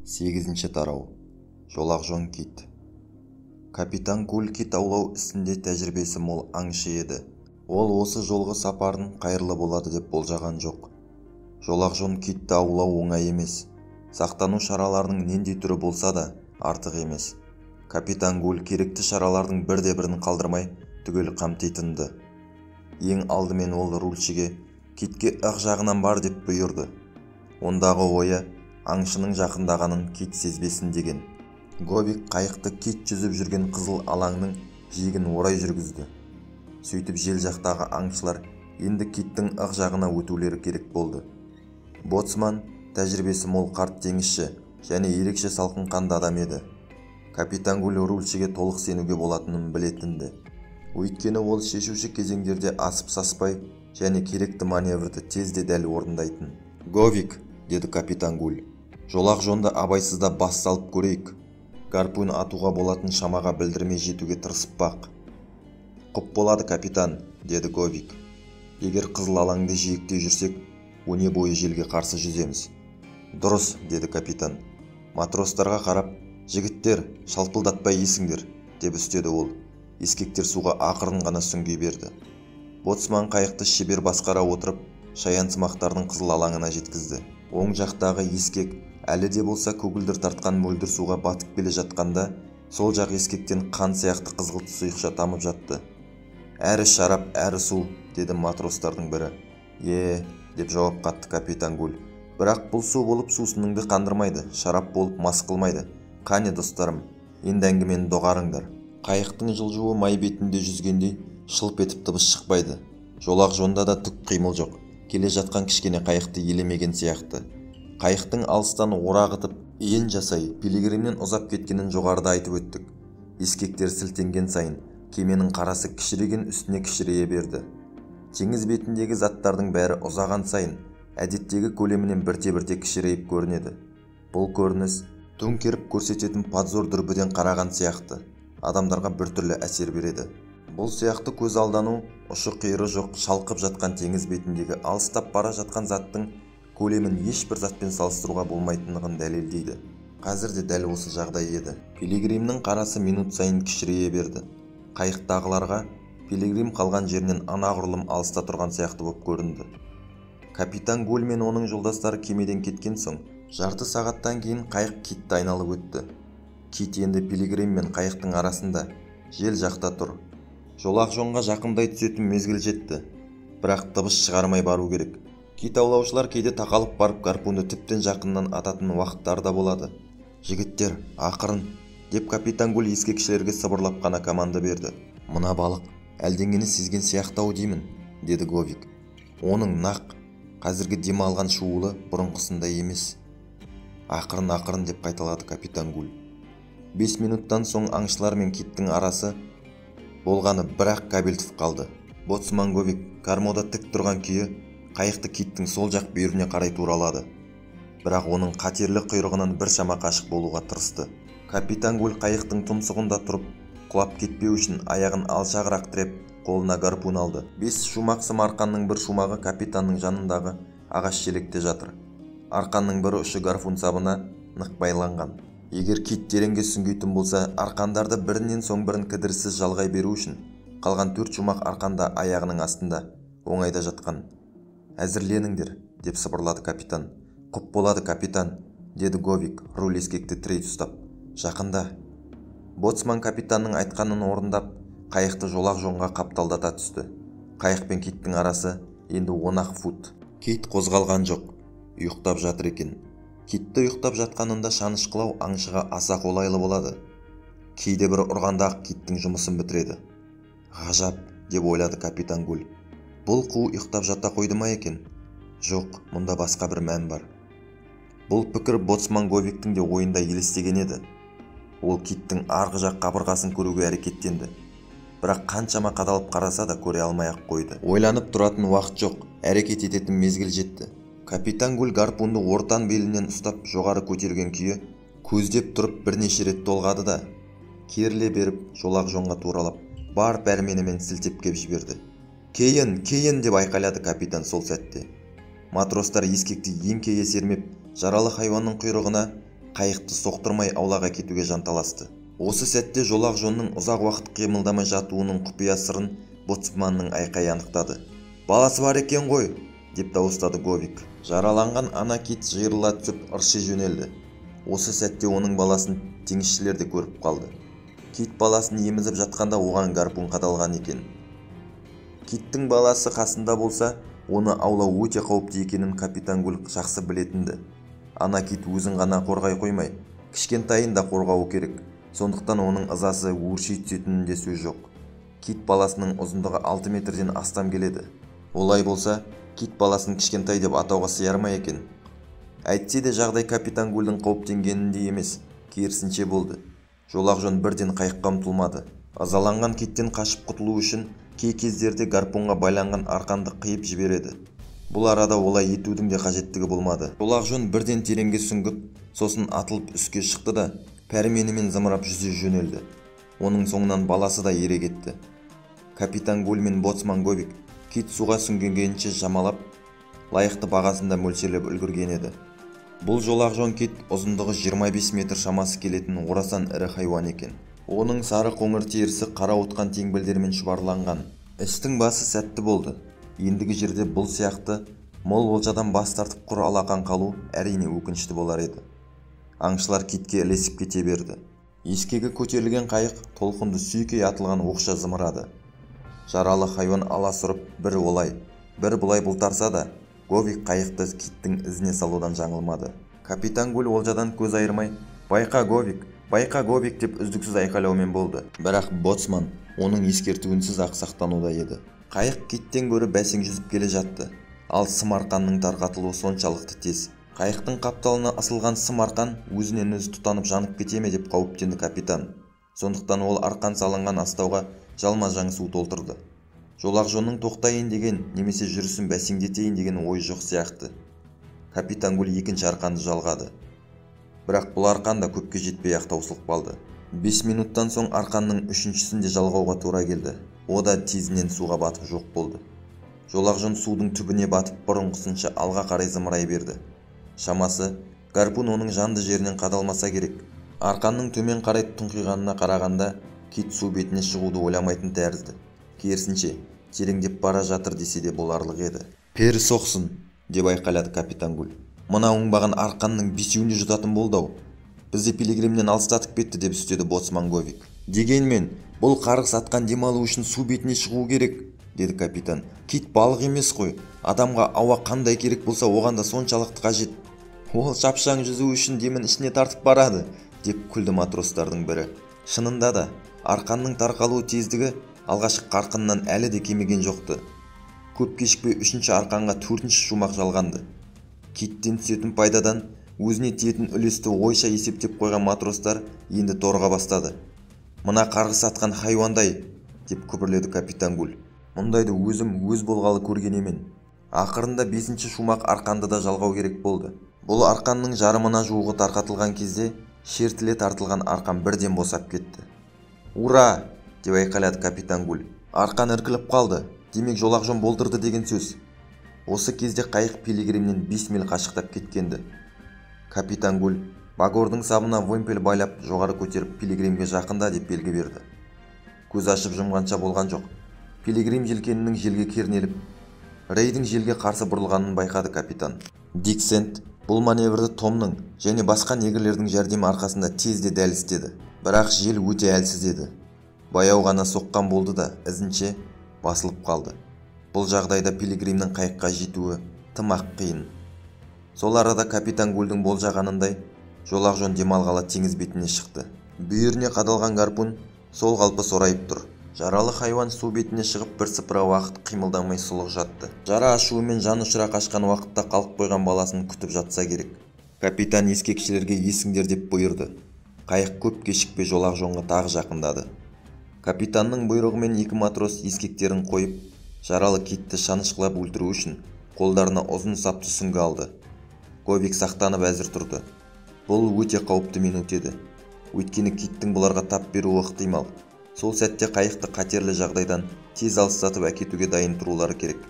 Сегізінші тарау. Жолақжон кит. Капитан Гуль кит аулау ісінде тәжірибесі мол аңшы еді. Ол осы жолғы сапарын қайырлы болады деп болжаған жоқ. Жолақжон китті аулау оңай емес. Сақтану шараларының нендей түрі болса да артық емес. Капитан Гуль керекті шаралардың бірде-бірін қалдырмай түгел қамтитынды. Ең алдымен ол рульшіге китке ық жағынан бар деп бұйырды. Ондағы ойы аңшының жақындағанын кит сезбесін деген. Говик қайықты кит жүзіп жүрген қызыл алаңның жиегін орай жүргізді. Сөйтіп жел жақтағы аңшылар енді киттің ық жағына өтулері керек болды. Боцман тәжірибесі мол қарт теңізші және ерекше салқын қанды адам еді. Капитан Гуль рульшіге толық сенуге болатынын білетінді. Өйткені ол шешуші кезеңдерде асып-саспай және керекті маневрді тез де дәл орындайтын. «Говик», деді капитан Гуль, «жолақ жонды абайсызда бас салып көрейік. Гарпун атуға болатын шамаға білдірмей жетуге тырысып бақ». «Құп болады, капитан», деді Говик. «Егер қызыл алаңды жиектей жүрсек, өне бойы желге қарсы жүземіз». «Дұрыс», деді капитан. Матростарға қарап, «Жігіттер, шалпылдатпай есіңдер», деп үстеді ол. Ескектер суға ақырын ғана сүңги берді. Боцман қайықты шебер басқара отырып, шаянсымақтардың қызыл алаңына жеткізді. Оң жақтағы ескек әлі де болса көгілдір тартқан мөлдір суға батып келе жатқанда, сол жақ ескектен қан сияқты қызғылт сұйықша тамып жатты. «Әрі шарап, әрі су», деді матростардың бірі. «Е», деп жауап қатты капитан Гуль. «Бірақ бұл су болып сусыныңды қандырмайды, шарап болып мас қылмайды. Қане, достарым, енді әңгімені доғарыңдар». Қайықтың жылжуы май бетінде жүзгендей шылп етіп дыбыс шықпайды. Жолақ жонда да түк қимыл жоқ. Келе жатқан кішкене қайықты елемеген сияқты. Қайықтың алыстан орағытып иін жасай Пилигримнен ұзап кеткенін жоғарыда айтып өттік. Ескектер сілтенген сайын кеменің қарасы кішірейген үстіне кішірейе берді. Теңіз бетіндегі заттардың бәрі ұзаған сайын әдеттегі көлемінен бірте-бірте кішірейіп көрінеді. Бұл көрініс төңкеріп көрсететін подзор дүрбіден қараған сияқты адамдарға біртүрлі әсер береді. Бұл сияқты көз алдану ұшы-қиыры жоқ шалқып жатқан теңіз бетіндегі алыстап бара жатқан заттың көлемін ешбір затпен салыстыруға болмайтындығын дәлелдейді. Қазір де дәл осы жағдай еді. Пилигримнің қарасы минут сайын кішірейе берді. Қайықтағыларға Пилигрим қалған жерінен анағұрлым алыста тұрған сияқты боп көрінді. Капитан Гуль мен оның жолдастары кемеден кеткен соң, жарты сағаттан кейін қайық китті айналып өтті. Кит енді Пилигрим мен қайықтың арасында, жел жақта тұр. Жолақ жонға жақындай түсетін мезгіл жетті. Бірақ дыбыс шығармай бару керек. Кит аулаушылар кейде тақалып барып гарпунды тіптен жақыннан ататын уақыттары да болады. «Жігіттер, ақырын», деп капитан Гуль ескекшілерге сыбырлап қана команда берді. «Мына балық әлденені сезген сияқты-ау деймін», деді Говик. «Оның нақ қазіргі дем алған шуылы бұрынғысындай емес». «Ақырын, ақырын», деп қайталады капитан Гуль. 5 минуттан соң аңшылар мен киттің арасы болғаны бірақ кабельтов қалды. Боцман Говик кормода тік тұрған күйі қайықты киттің сол жақ бүйіріне қарай туралады. Бірақ оның қатерлі құйрығынан біршама қашық болуға тырысты. Капитан Гуль қайықтың тұмсығында тұрып, құлап кетпеу үшін аяғын алшағырақ тіреп, қолына гарпун алды. 5 шумақ сым арқанның бір шумағы капитанның жанындағы ағаш шелекте жатыр. Арқанның бір ұшы гарпун сабына нық байланған. Егер кит тереңге сүңгитін болса, арқандарды бірінен соң бірін кідірсіз жалғай беру үшін қалған 4 шумақ арқанда аяғының астында оңайда жатқан. «Әзірленіңдер», деп сыбырлады капитан. «Құп болады, капитан», деді Говик, руль ескекті тірей ұстап. «Жақында». Боцман капитанның айтқанын орындап, қайықты жолақ жонға қапталдата түсті. Қайық пен киттің арасы енді 10-ақ фут. Кит қозғалған жоқ, ұйықтап жатыр екен. Китті ұйықтап жатқанында шанышқылау аңшыға аса қолайлы болады. Кейде бір ұрғанда-ақ киттің жұмысын бітіреді. «Ғажап», деп ойлады капитан Гуль. «Бұл қу ұйықтап жата қойды ма екен? Жоқ, мұнда басқа бір мән бар». Бұл пікір боцман Говиктің де ойында елестеген еді. Ол киттің арғы жақ қабырғасын көруге әрекеттенді. Бірақ қаншама қадалып қараса да көре алмай-ақ қойды. Ойланып тұратын уақыт жоқ, әрекет ететін мезгіл жетті. Капитан Гуль гарпунды ортан белінен ұстап жоғары көтерген күйі көздеп тұрып бірнеше рет толғады да, керіле беріп жолақ жонға туралап, бар пәрменімен сілтеп кеп жіберді. «Кейін, кейін!» деп айқайлады капитан сол сәтте. Матростар ескекті еңкейе сермеп, жаралы хайуанның құйрығына Қайықты соқтырмай аулаға кетуге жанталасты. Осы сәтте Жолақ Жонның ұзақ уақыт қимылдамай жатуының құпия сырын боцманның айқайы анықтады. «Баласы бар екен ғой!» деп дауыстады Говик. Жараланған ана кит жиырыла түсіп ырши жөнелді. Осы сәтте оның баласын теңізшілер де көріп қалды. Кит баласын емізіп жатқанда оған гарпун қадалған екен. Киттің баласы қасында болса, оны аулау өте қауіпті екенін капитан Гуль жақсы білетін-ді. Ана кит өзін ғана қорғай қоймай, кішкентайын да қорғауы керек. Сондықтан оның ызасы өрши түсетінінде сөз жоқ. Кит баласының ұзындығы 6 метрден астам келеді. Олай болса, кит баласын кішкентай деп атауға сияр ма екен? Әйтсе де жағдай капитан Гульдің қауіптенгеніндей емес, керісінше болды. Жолақ Жон бірден қайыққа ұмтылмады. Ызаланған киттен қашып құтылу үшін кей кездерде гарпунға байланған арқанды қиып жібереді. Бұл арада олай етудің де қажеттігі болмады. Жолақ Жон бірден тереңге сүңгіп, сосын атылып үске шықты да, пәрменімен зымырап жүзе жөнелді. Оның соңынан баласы да ере кетті. Капитан Гуль мен боцман Говик кит суға сүңгігенше жамалап, лайықты бағасында мөлшерлеп үлгерген еді. Бұл Жолақ Жон кит ұзындығы 25 метр шамасы келетін орасан ірі хайуан екен. Оның сары қоңыр терісі қарауытқан теңбілдермен шұбарланған. Істің басы сәтті болды. Ендігі жерде бұл сияқты мол олжадан бас тартып құр алақан қалу әрине өкінішті болар еді. Аңшылар китке ілесіп кете берді. Ескегі көтерілген қайық толқынды сүйкей атылған оқша зымырады. Жаралы хайуан аласұрып бір олай, бір бұлай бұлтарса да, Говик қайықты киттің ізіне салудан жаңылмады. Капитан Гуль олжадан көз айырмай, «Байқа, Говик, байқа, Говик!» деп үздіксіз айқайлаумен болды. Бірақ боцман оның ескертуінсіз-ақ сақтануда еді. Қайық киттен гөрі бәсең жүзіп келе жатты, ал сым арқанның тарқатылуы соншалықты тез. Қайықтың қапталына ысылған сым арқан өзінен өзі тұтанып жанып кете ме деп қауіптенді капитан. Сондықтан ол арқан салынған астауға жалма-жан су толтырды. Жолақ Жонның тоқтайын деген немесе жүрісін бәсеңдетейін деген ой жоқ сияқты. Капитан Гуль екінші арқанды жалғады. Бірақ бұл арқан да көпке жетпей-ақ таусылып қалды. 5 минуттан соң арқанның үшіншісін де жалғауға тура келді. О да тезінен суға батып жоқ болды. Жолақ Жон судың түбіне батып бұрынғысынша алға қарай зымырай берді. Шамасы, гарпун оның жанды жерінен қадалмаса керек. Арқанның төмен қарай тұңқиғанына қарағанда, кит су бетіне шығуды ойламайтын тәрізді. Керісінше, тереңдеп бара жатыр десе де боларлық еді. «Пері соқсын!» деп айқайлады капитан Гуль. «Мына оңбаған арқанның бесеуін де жұтатын болды-ау. Бізді Пилигримнен алыстатып кетті» деп үстеді боцман Говик. «Дегенмен, бұл қарғыс атқан демалу үшін су бетіне шығу керек», деді капитан. «Кит балық емес қой. Адамға ауа қандай керек болса, оған да соншалықты қажет. Ол шапшаң жүзу үшін демін ішіне тартып барады», деп күлді матростардың бірі. Шынында да, арқанның тарқалу тездігі алғашқы қарқыннан әлі де кеміген жоқты. Көп кешікпей үшінші арқанға төртінші шумақ жалғанды. Киттен түсетін пайдадан өзіне тиетін үлесті ойша есептеп қойған матростар енді торға бастады. «Мына қарғыс атқан хайуандай!» деп күбірледі капитан Гуль. «Мұндайды өзім өз болғалы көрген емен». Ақырында бесінші шумақ арқанды да жалғау керек болды. Бұл арқанның жарымына жуығы тарқатылған кезде шертіле тартылған арқан бірден босап кетті. «Ура!» деп айқайлады капитан Гуль. «Арқан іркіліп қалды, демек Жолақ Жон болдырды деген сөз». Осы кезде қайық Пилигримнен 5 миль қашықтап кеткенді. Капитан Гуль багордың сабына вымпел байлап жоғары көтеріп Пилигримге жақында деп белгі берді. Көз ашып жұмғанша болған жоқ. Пилигрим желкенінің желге кернеліп, рейдің желге қарсы бұрылғанын байқады капитан. Дик Сент бұл маневрді Томның және басқа негрлердің жәрдемі арқасында тез де дәл істеді. Бірақ жел өте әлсіз еді. Баяу ғана соққан болды да ізінше басылып қалды. Бұл жағдайда Пилигримнің қайыққа жетуі тым-ақ қиын. Сол арада капитан Гульдің болжағанындай Жолақ Жон демалғалы теңіз бетіне шықты. Бүйіріне қадалған гарпун сол қалпы сорайып тұр. Жаралы хайуан су бетіне шығып бірсыпыра уақыт қимылдамай сұлық жатты. Жара ашуымен жан ұшыра қашқан уақытта қалып қойған баласын күтіп жатса керек. Капитан ескекшілерге есіңдер деп бұйырды. Қайық көп кешікпей Жолақ Жонға тағы жақындады. Капитанның бұйрығымен екі матрос ескектерін қойып, жаралы китті шанышқылап өлтіру үшін қолдарына ұзын сапты сүңгі алды. Говик сақтанып әзір тұрды. Бұл өте қауіпті минут еді. Өйткені киттің бұларға тап беруі ықтимал. Сол сәтте қайықты қатерлі жағдайдан тез алыстатып әкетуге дайын тұрулары керек.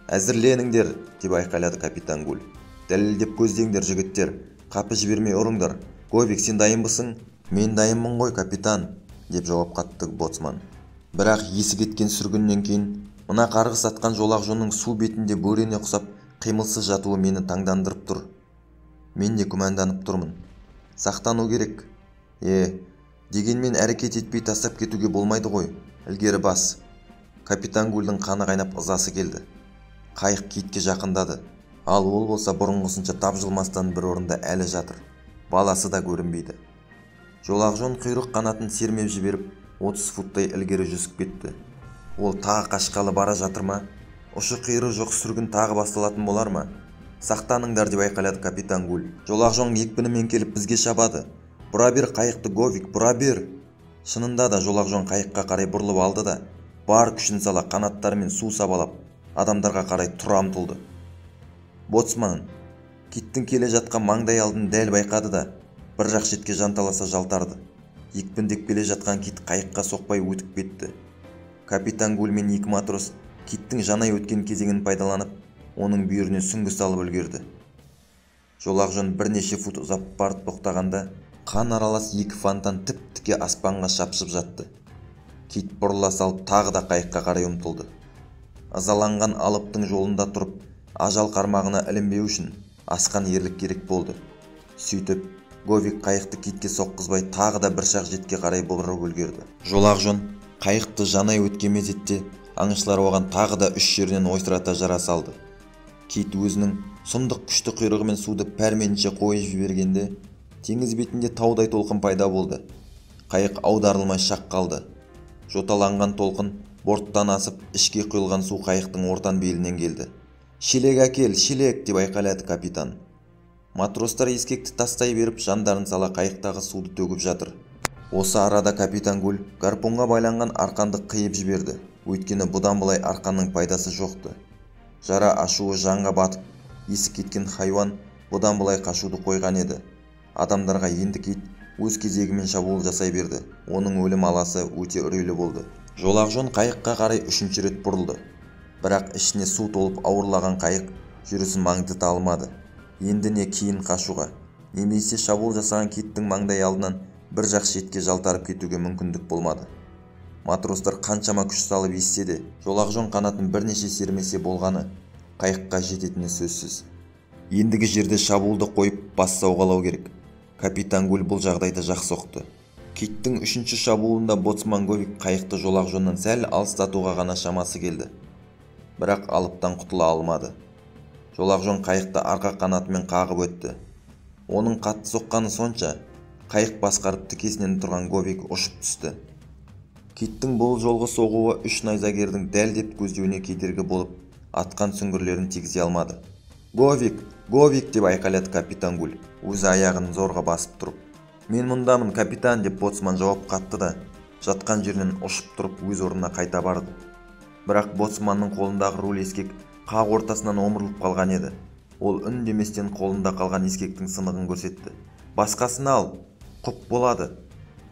«Әзірленіңдер!» деп айқайлады капитан Гуль. «Дәлелдеп көздеңдер, жігіттер! Қапы жібермей ұрыңдар! Говик, сен дайынбысың? Мен дайынмын ғой, капитан, деп жауап қатты боцман. Бірақ есі кеткен сүргіннен кейін мына қарғыс атқан жолақжонның су бетінде бөрене құсап қимылсыз жатуы мені таңдандырып тұр. Мен де күмәнданып тұрмын. Сақтану керек. Дегенмен әрекет етпей тастап кетуге болмайды ғой. Ілгері бас. Капитан Гульдің қаны қайнап ызасы келді. Қайық китке жақындады. Ал ол болса бұрынғысынша тапжылмастан бір орында әлі жатыр. Баласы да көрінбейді. Жолақжон құйрық қанатын сермеп жіберіп, 30 футтай ілгері жүзіп кетті. Ол тағы қашқалы бара жатыр ма? Ұшы-қиыры жоқ сүргін тағы басталатын болар ма? Сақтаныңдар, деп айқайлады капитан Гуль. Жолақжон екпінімен келіп бізге шабады. Бұра бер қайықты, Говик, бұра бер. Шынында да жолақжон қайыққа қарай бұрылып алды да, бар күшін сала қанаттарымен су сабалап, адамдарға қарай тұра ұмтылды. Боцман киттің келе жатқан маңдай алдын дәл байқады да, бір жақ шетке жанталаса жалтарды. Екпіндеп келе жатқан кит қайыққа соқпай өтіп кетті. Капитан Гуль мен екі матрос киттің жанай өткен кезеңін пайдаланып, оның бүйіріне сүңгі салып үлгерді. Жолақжон бірнеше фут ұзап барып тоқтағанда, қан аралас екі фонтан тіп-тіке аспанға шапшып жатты. Кит бұрыла салып тағы да қайыққа қарай ұмтылды. Ызаланған алыптың жолында тұрып, ажал қармағына ілінбеу үшін асқан ерлік керек болды. Сөйтіп, Говик қайықты китке соққызбай тағы да бір шақ жетке қарай бұрып үлгерді. Жолақжон қайықты жанай өткен мезетте аңшылар оған тағы да үш жерінен ойсырата жара салды. Кит өзінің сұмдық күшті құйрығымен суды пәрменінше қойып жібергенде, теңіз бетінде таудай толқын пайда болды. Қайық аударылмай шақ қалды. Жоталанған толқын борттан асып, ішке құйылған су қайықтың ортан белінен келді. Шелек әкел, шелек, деп айқайлады капитан. Матростар ескекті тастай беріп, жандарын сала қайықтағы суды төгіп жатыр. Осы арада капитан Гуль гарпунға байланған арқанды қиып жіберді. Өйткені бұдан былай арқанның пайдасы жоқты. Жара ашуы жанға батып, есі кеткен хайуан бұдан былай қашуды қойған еді. Адамдарға енді кит өз кезегімен шабуыл жасай берді. Оның өлім аласы өте үрейлі болды. Жолақжон қайыққа қарай үшінші рет бұрылды. Бірақ ішіне су толып ауырлаған қайық жүрісін маңдыта алмады. Енді не кейін қашуға, немесе шабуыл жасаған киттің маңдай алдынан бір жақ шетке жалтарып кетуге мүмкіндік болмады. Матростар қаншама күш салып ессе де, жолақжон қанатын бірнеше сермесе болғаны қайыққа жететіні сөзсіз. Ендігі жерде шабуылды қойып бас сауғалау керек. Капитан Гуль бұл жағдайды жақсы ұқты. Киттің үшінші шабуылында боцман Говик қайықты жолақжоннан сәл алыстатуға ғана шамасы келді. Бірақ алыптан құтыла алмады. Жолақжон қайықты арқа қанатымен қағып өтті. Оның қатты соққаны сонша, қайық басқарып тікесінен тұрған Говик ұшып түсті. Киттің бұл жолғы соғуы үш найзагердің дәл деп көздеуіне кедергі болып, атқан сүңгірлерін тигізе алмады. Говик, Говик, деп айқайлады капитан Гуль, өзі аяғын зорға басып тұрып. Мен мұндамын, капитан, деп боцман жауап қатты да, жатқан жерінен ұшып тұрып өз орнына қайта барды. Бірақ боцманның қолындағы руль ескек қақ ортасынан омырылып қалған еді. Ол үндеместен қолында қалған ескектің сынығын көрсетті. Басқасын ал, құп болады.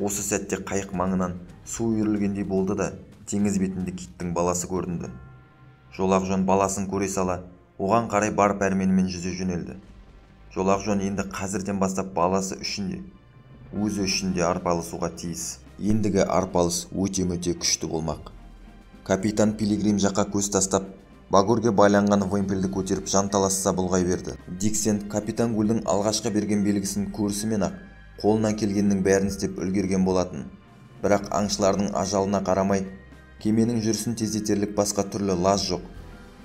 Осы сәтте қайық маңынан су үйірілгендей болды да, теңіз бетінде киттің баласы көрінді. Жолақжон баласын көре сала, оған қарай бар пәрменімен жүзе жөнелді. Жолақжон енді қазірден бастап баласы үшін де, өзі үшін де арпалысуға тиіс. Ендігі арпалыс өте-мөте күшті болмақ. Капитан Пилигрим жаққа көз тастап, багорге байланған вымпелді көтеріп жанталасса бұлғай берді. Дик Сэнд капитан Гульдің алғашқы берген белгісін көрісімен-ақ қолынан келгеннің бәрін істеп үлгерген болатын. Бірақ аңшылардың ажалына қарамай, кеменің жүрісін тездетерлік басқа түрлі лаз жоқ.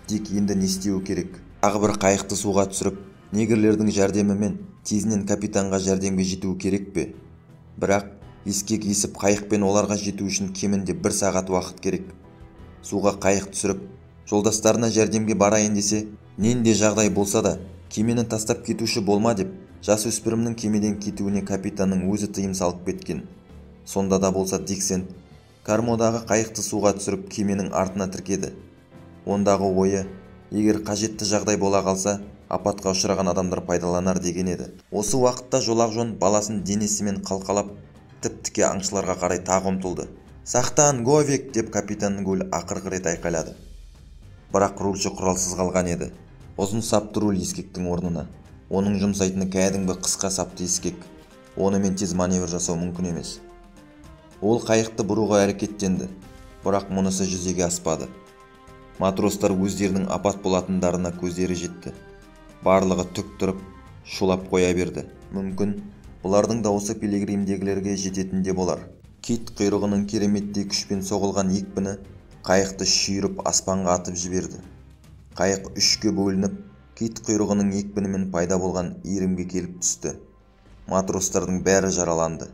Дик енді не істеуі керек? Тағы бір қайықты суға түсіріп, негрлердің жәрдемімен тезінен капитанға жәрдемге жетуі керек пе? Бірақ ескек есіп қайықпен оларға жету үшін кемінде бір сағат уақыт керек. Суға қайық түсіріп, жолдастарына жәрдемге барайын десе, нендей жағдай болса да, кемені тастап кетуші болма деп, жасөспірімнің кемеден кетуіне капитанның өзі тыйым салып кеткен. Сонда да болса Дик Сэнд кормодағы қайықты суға түсіріп кеменің артына тіркеді. Ондағы ойы, егер қажетті жағдай бола қалса, апатқа ұшыраған адамдар пайдаланар деген еді. Осы уақытта жолақжон баласын денесімен қалқалап, тіп-тіке аңшыларға қарай тағы ұмтылды. Сақтан, Говик, деп капитан Гуль ақырғы рет айқайлады. Бірақ рульші құралсыз қалған еді. Ұзын сапты руль ескектің орнына. Оның жұмсайтыны кәдімгі қысқа сапты ескек. Онымен тез маневр жасау мүмкін емес. Ол қайықты бұруға әрекеттенді, бірақ мұнысы жүзеге аспады. Матростар өздерінің апат болатындарына көздері жетті. Барлығы түк тұрып, шулап қоя берді. Мүмкін, бұлардың даусы Пилигримдегілерге жететін де болар. Кит құйрығының кереметтей күшпен соғылған екпіні қайықты шүйіріп аспанға атып жіберді. Қайық үшке бөлініп, кит құйрығының екпінімен пайда болған иірімге келіп түсті. Матростардың бәрі жараланды.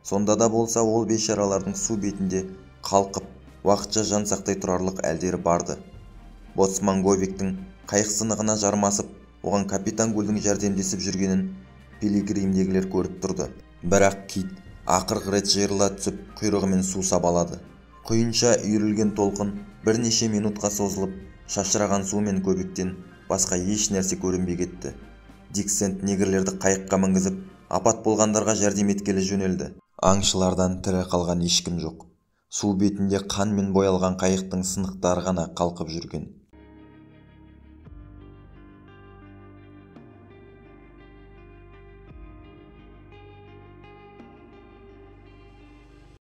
Сонда да болса ол бейшаралардың су бетінде қалқып, уақытша жан сақтай тұрарлық әлдері барды. Боцман Говиктің қайық сынығына жармасып, оған капитан Гульдің жәрдемдесіп жүргенін Пилигримдегілер көріп тұрды. Бірақ кит ақырғы рет жиырыла түсіп, құйрығымен су сабалады. Құйынша үйірілген толқын бірнеше минутқа созылып, шашыраған су мен көбіктен басқа еш нәрсе көрінбей кетті. Дик Сэнд негрлерді қайыққа мінгізіп, апат болғандарға жәрдем еткелі жөнелді. Аңшылардан тірі қалған ешкім жоқ. Су бетінде қанмен боялған қайықтың сынықтары ғана қалқып жүрген.